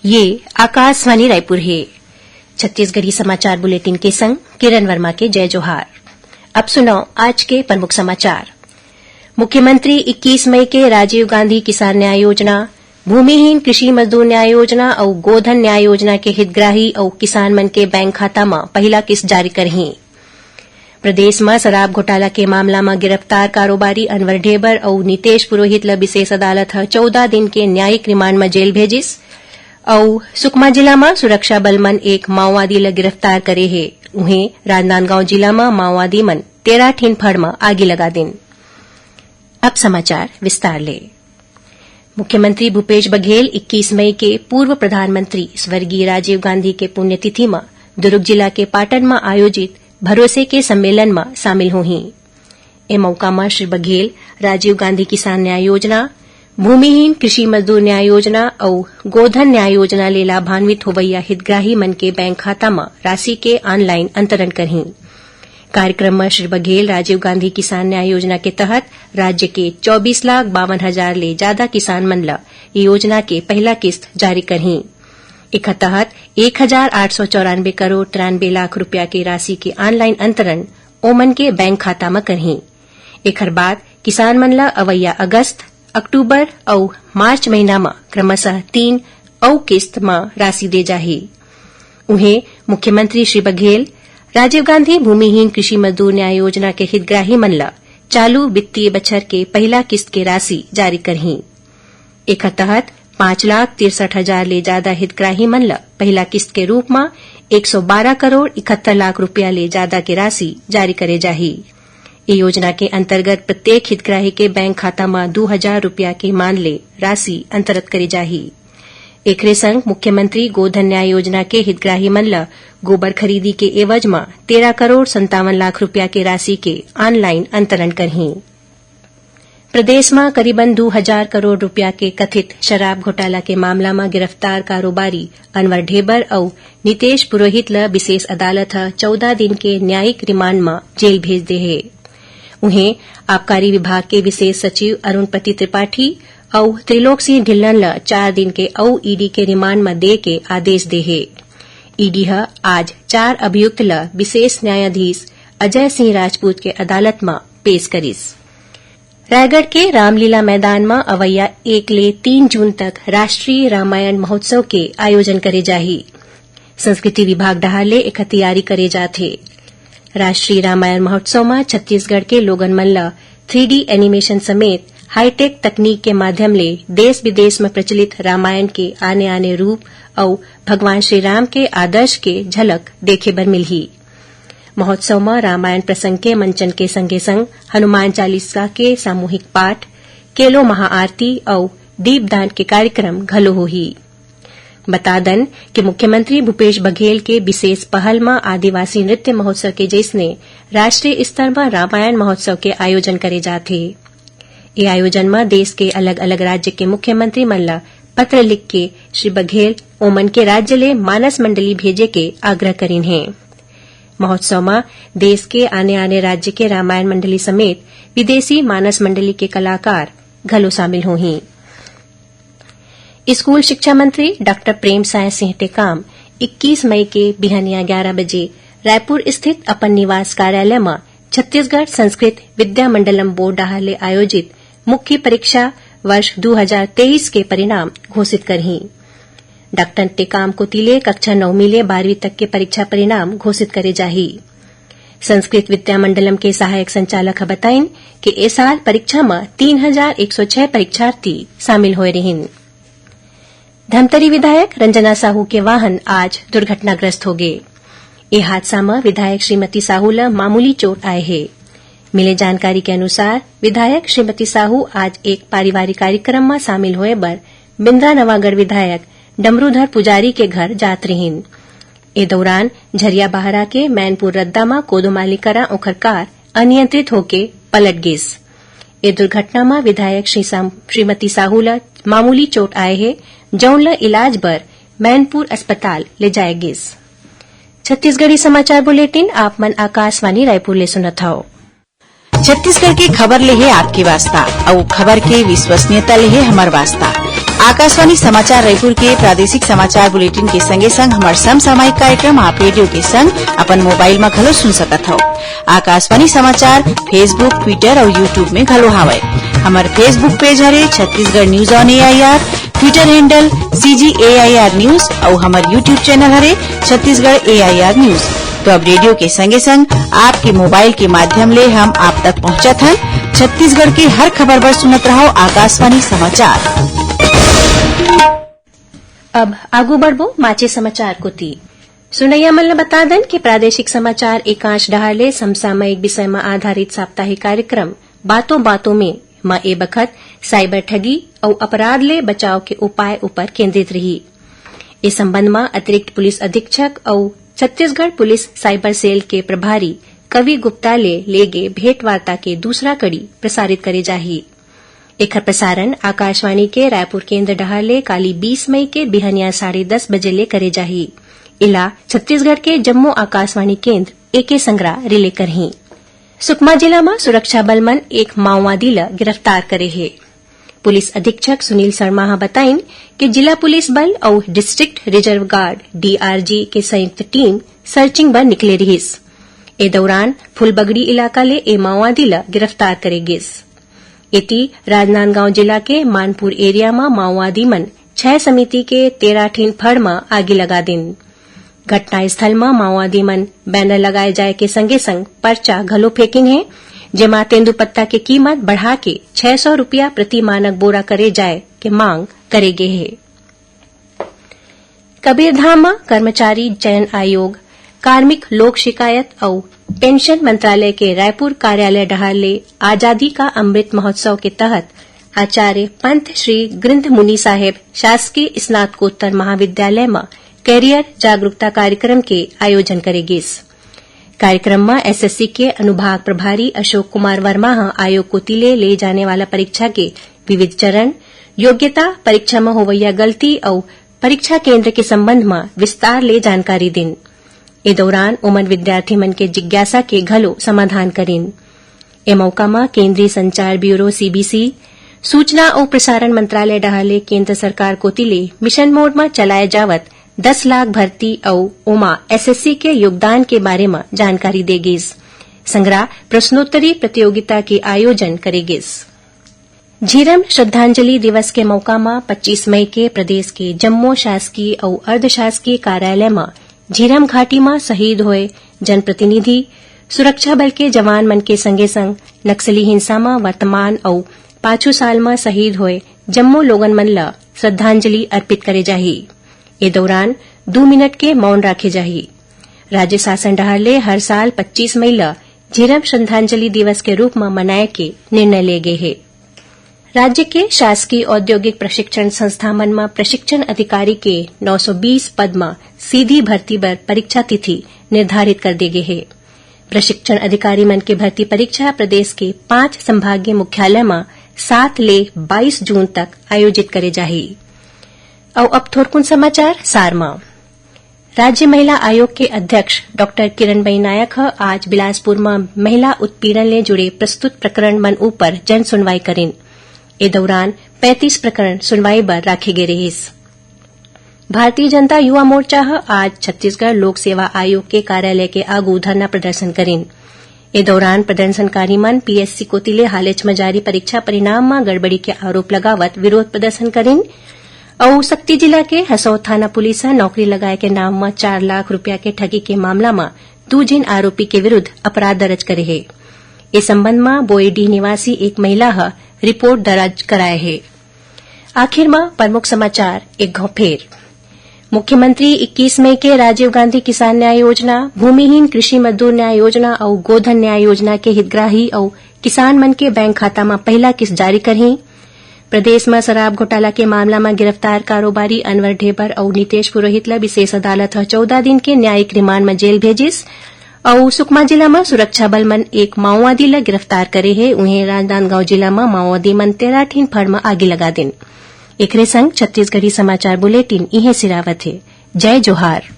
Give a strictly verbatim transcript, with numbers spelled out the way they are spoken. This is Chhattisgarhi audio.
ये आकाशवाणी रायपुर हे। छत्तीसगढ़ी समाचार बुलेटिन के संग किरण वर्मा के जय जोहार। अब सुनव आज के प्रमुख समाचार। मुख्यमंत्री इक्कीस मई के राजीव गांधी किसान न्याय योजना, भूमिहीन कृषि मजदूर न्याय योजना अउ गोधन न्याय योजना के हितग्राही अउ किसान मन के बैंक खाता म पहिला किस्त जारी करही। प्रदेश म शराब घोटाला के मामला म गिरफ्तार कारोबारी अनवर ढेबर अउ नितेश पुरोहित ल विशेष अदालत ह चौदह दिन के न्यायिक रिमांड म जेल भेजिस। अउ सुकमा जिला म सुरक्षा बल मन एक माओवादी ल गिरफ्तार करे हे। उहें, राजनांदगांव जिला म माओवादी मन तेरह ठिन फड़ म आगी लगा दिन। अब समाचार विस्तार ले। मुख्यमंत्री भूपेश बघेल इक्कीस मई के पूर्व प्रधानमंत्री स्वर्गीय राजीव गांधी के पुण्यतिथि म दुर्ग जिला के पाटन म आयोजित भरोसे के सम्मेलन म शामिल होही। ए मौका म श्री बघेल राजीव गांधी किसान न्याय योजना, भूमिहीन कृषि मजदूर न्याय योजना अउ गोधन न्याय योजना ले लाभान्वित होवइया हितग्राही मन के बैंक खाता म राशि के ऑनलाइन अंतरण करही। कार्यक्रम म श्री बघेल राजीव गांधी किसान न्याय योजना के तहत राज्य के चौबीस लाख बावन हजार ले जादा किसान मन ल ये योजना के पहिला किस्त जारी करही। एखर तहत एक हजार आठ सौ चौरानबे करोड़ तिरानबे लाख रुपया के राशि के ऑनलाइन अंतरण ओमन के बैंक खाता म करही। एखर बाद किसान मन ल अवइया अगस्त, अक्टूबर अउ मार्च महीना म क्रमशः तीन अउ किस्त म राशि दे जाही। उहें, मुख्यमंत्री श्री बघेल राजीव गांधी भूमिहीन कृषि मजदूर न्याय योजना के हितग्राही मन ल चालू वित्तीय बछर के पहिला किस्त के राशि जारी करही। एखर तहत पांच लाख तिरसठ हजार ले जादा हितग्राही मन ल पहिला किस्त के रूप म एक सौ बारह करोड़ इकहत्तर लाख रुपया ले जादा के राशि जारी करे जाही। ए योजना के अंतर्गत प्रत्येक हितग्राही के बैंक खाता म दू हजार रुपया के मान ले राशि अंतरित करे जाही। एकरे संग मुख्यमंत्री गोधन न्याय योजना के हितग्राही मन ल गोबर खरीदी के एवज म तेरह करोड़ संतावन लाख रुपया के राशि के ऑनलाइन अंतरण करही। प्रदेश म करीबन दू हजार करोड़ रुपया के कथित शराब घोटाला के मामला म गिरफ्तार कारोबारी अनवर ढेबर अउ नितेश पुरोहित ल विशेष अदालत ह चौदह दिन के न्यायिक रिमांड म जेल भेज दे हे। उहें, आबकारी विभाग के विशेष सचिव अरुणपति त्रिपाठी अउ त्रिलोक सिंह ढिल्लन ल चार दिन के अउ ईडी के रिमांड म दे के आदेश दे हे। ईडी ह आज चार अभियुक्त ल विशेष न्यायाधीश अजय सिंह राजपूत के अदालत म पेश करिस। रायगढ़ के रामलीला मैदान म अवइया एक ले तीन जून तक राष्ट्रीय रामायण महोत्सव के आयोजन करे जाही। संस्कृति विभाग डहार ले एखर तैयारी करे जात हे। राष्ट्रीय रामायण महोत्सव म छत्तीसगढ़ के लोगन मन ल थ्री डी एनिमेशन समेत हाईटेक तकनीक के माध्यम ले देश विदेश म प्रचलित रामायण के आने-आने रूप अउ भगवान श्री राम के आदर्श के झलक देखे बर मिलही। महोत्सव म रामायण प्रसंग के मंचन के संगे-संग हनुमान चालीसा के सामूहिक पाठ, केलो महाआरती अउ दीपदान के कार्यक्रम घलो होही। बता दन कि मुख्यमंत्री भूपेश बघेल के विशेष पहल म आदिवासी नृत्य महोत्सव के जइसने राष्ट्रीय स्तर म रामायण महोत्सव के आयोजन करे जात हे। ए आयोजन म देश के अलग-अलग राज्य के मुख्यमंत्री मन ल पत्र लिख के श्री बघेल ओमन के राज्य ले मानस मंडली भेजे के आग्रह करिन हे। महोत्सव म देश के आने-आने राज्य के रामायण मंडली समेत विदेशी मानस मंडली के कलाकार घलो शामिल होही। स्कूल शिक्षा मंत्री डॉक्टर प्रेमसाय सिंह टेकाम इक्कीस मई के बिहनिया ग्यारह बजे रायपुर स्थित अपन निवास कार्यालय म छत्तीसगढ़ संस्कृत विद्या मंडलम बोर्ड डहार ले आयोजित मुख्य परीक्षा वर्ष दू हजार तेईस के परिणाम घोषित करही। डॉक्टर टेकाम कोति ले कक्षा नौवीं ले बारहवीं तक के परीक्षा परिणाम घोषित करे जाही। संस्कृत विद्या मंडलम के सहायक संचालक ह बताइन कि ए साल परीक्षा म तीन हजार एक सौ छह परीक्षार्थी शामिल होए रिहिन। धमतरी विधायक रंजना साहू के वाहन आज दुर्घटनाग्रस्त होगे। ए हादसा म विधायक श्रीमती साहू ल मामूली चोट आए हे। मिले जानकारी के अनुसार, विधायक श्रीमती साहू आज एक पारिवारिक कार्यक्रम म शामिल होए बर बिंद्रा नवागढ़ विधायक डमरूधर पुजारी के घर जात रिहिन। ए दौरान झरिया बहरा के मैनपुर रद्दा म कोदोमाली करा ओखर कार अनियंत्रित होके पलट गिस। ए दुर्घटना म विधायक श्री साम-, श्रीमती साहू ल मामूली चोट आए हे, जउन ल इलाज बर मैनपुर अस्पताल ले जाए गिस। छत्तीसगढ़ी समाचार बुलेटिन आप मन आकाशवाणी रायपुर ले सुनत हव। छत्तीसगढ़ के खबर ले हे आपके वास्ता, अउ खबर के विश्वसनीयता ले हे हमर वास्ता। आकाशवाणी समाचार रायपुर के प्रादेशिक समाचार बुलेटिन के संगे संग हमर समसामयिक कार्यक्रम आप रेडियो के संग अपन मोबाइल म घलो सुन सकत हव। आकाशवाणी समाचार Facebook, Twitter अउ YouTube में घलो हावय। हमर Facebook पेज हरे Chhattisgarh news on AIR, Twitter handle CG AIR news अउ हमर YouTube चैनल हरे छत्तीसगढ़ एआईआर न्यूज। तो अब रेडियो के संगे संग आपके मोबाइल के माध्यम ले हम आप तक पहुंचत हन। छत्तीसगढ़ के हर खबर बर सुनत रहव आकाशवाणी समाचार। अब आगू बढ़बो माचे समाचार कोति। सुनैया मन ल बता दन कि प्रादेशिक समाचार एकांश डहार ले समसामयिक विषय म आधारित साप्ताहिक कार्यक्रम बातों बातों में म ए बखत साइबर ठगी अउ अपराध ले बचाव के उपाय ऊपर केंद्रित रही। ए संबंध म अतिरिक्त पुलिस अधीक्षक अउ छत्तीसगढ़ पुलिस साइबर सेल के प्रभारी कवि गुप्ता ले लेगे भेंटवार्ता के दूसरा कड़ी प्रसारित करे जाही। एखर प्रसारण आकाशवाणी के रायपुर केंद्र डहार ले काली बीस मई के बिहनिया साढ़े दस बजे ले करे जाही। इला छत्तीसगढ़ के जम्मो आकाशवाणी केंद्र एके संगरा रिले करही। सुकमा जिला म सुरक्षा बल मन एक माओवादी ल गिरफ्तार करे हे। पुलिस अधीक्षक सुनील शर्मा ह बताइन कि जिला पुलिस बल अउ डिस्ट्रिक्ट रिजर्व गार्ड, डीआरजी, के संयुक्त टीम सर्चिंग बर निकले रिहिस। ए दौरान फुलबगड़ी इलाका ले ए माओवादी ल गिरफ्तार करे गिस। एती राजनांदगांव जिला के मानपुर एरिया म माओवादी मन छह समिति के तेरह ठिन फड़ म आगी लगा दिन। घटनास्थल म माओवादी मन बैनर लगाए जाए के संगे संग पर्चा घलो फेंकिन हे, जेमा तेंदूपत्ता के कीमत बढ़ा के छह सौ रुपया प्रति मानक बोरा करे जाए के मांग करे गे हे। कबीरधाम म कर्मचारी चयन आयोग, कार्मिक लोक शिकायत अउ पेंशन मंत्रालय के रायपुर कार्यालय डहार ले आजादी का अमृत महोत्सव के तहत आचार्य पंत श्री गृंथ मुनि साहेब शासकीय स्नातकोत्तर महाविद्यालय म कैरियर जागरूकता कार्यक्रम के आयोजन करे गिस। कार्यक्रम म एसएससी के अनुभाग प्रभारी अशोक कुमार वर्मा ह आयोग कोति ले ले जाने वाला परीक्षा के विविध चरण, योग्यता, परीक्षा म होवइया गलती अउ परीक्षा केंद्र के संबंध म विस्तार ले जानकारी दिन। ए दौरान ओमन विद्यार्थी मन के जिज्ञासा के घलो समाधान करिन। ए मौका म केंद्रीय संचार ब्यूरो, सीबीसी, सूचना अउ प्रसारण मंत्रालय डहार ले केंद्र सरकार कोति ले मिशन मोड म चलाए जावत दस लाख भर्ती अउ ओमा एसएससी के योगदान के बारे म जानकारी दे गिस। संगरा प्रश्नोत्तरी प्रतियोगिता के आयोजन करे गिस। झीरम श्रद्धांजलि दिवस के मौका म पच्चीस मई के प्रदेश के जम्मो शासकीय अउ अर्धशासकीय कार्यालय म झीरम घाटी म शहीद होए जनप्रतिनिधि, सुरक्षा बल के जवान मन के संगे संग नक्सली हिंसा म वर्तमान अउ पाछू साल म शहीद होए जम्मो लोगन मन ल श्रद्धांजलि अर्पित करे जाही। ए दौरान दू मिनट के मौन राखे जाही। राज्य शासन डहार ले हर साल पच्चीस मई ल झीरम श्रद्धांजलि दिवस के रूप म मनाए के निर्णय ले गे हे। राज्य के शासकीय औद्योगिक प्रशिक्षण संस्था मन म प्रशिक्षण अधिकारी के नौ सौ बीस पद म सीधी भर्ती बर परीक्षा तिथि निर्धारित कर दे गे हे। प्रशिक्षण अधिकारी मन के भर्ती परीक्षा प्रदेश के पांच संभागीय मुख्यालय म सात ले बाईस जून तक आयोजित करे जाही। अउ अब थोरकुन समाचार सार म। राज्य महिला आयोग के अध्यक्ष डॉक्टर किरणबई नायक ह आज बिलासपुर म महिला उत्पीड़न ले जुड़े प्रस्तुत प्रकरण मन ऊपर जन सुनवाई करिन। ए दौरान पैंतीस प्रकरण सुनवाई बर राखे गे रिहिस। भारतीय जनता युवा मोर्चा ह आज छत्तीसगढ़ लोक सेवा आयोग के कार्यालय के आगू धरना प्रदर्शन करिन। ए दौरान प्रदर्शनकारी मन पीएससी कोति ले हालेच म जारी परीक्षा परिणाम म गड़बड़ी के आरोप लगावत विरोध प्रदर्शन करिन। अउ सक्ती जिला के हसौद थाना पुलिस ह नौकरी लगाए के नाम म चार लाख रुपया के ठगी के मामला म दू झिन आरोपी के विरुद्ध अपराध दर्ज करे हे। ए संबंध म बोईडीह निवासी एक महिला ह रिपोर्ट दर्ज कराए हे। आखिर म प्रमुख समाचार एक घौं फेर। मुख्यमंत्री इक्कीस मई के राजीव गांधी किसान न्याय योजना, भूमिहीन कृषि मजदूर न्याय योजना अउ गोधन न्याय योजना के हितग्राही अउ किसान मन के बैंक खाता म पहिला किस्त जारी करही। प्रदेश म शराब घोटाला के मामला म गिरफ्तार कारोबारी अनवर ढेबर अउ नितेश पुरोहित ल विशेष अदालत ह चौदह दिन के न्यायिक रिमांड म जेल भेजिस। अउ सुकमा जिला म सुरक्षा बल मन एक माओवादी ल गिरफ्तार करे हे। उहें, राजनांदगांव जिला म माओवादी मन तेरह ठिन फड़ म आगी लगा दिन। एकरे संग छत्तीसगढ़ी समाचार बुलेटिन इहें सिरावत हे। जय जोहार।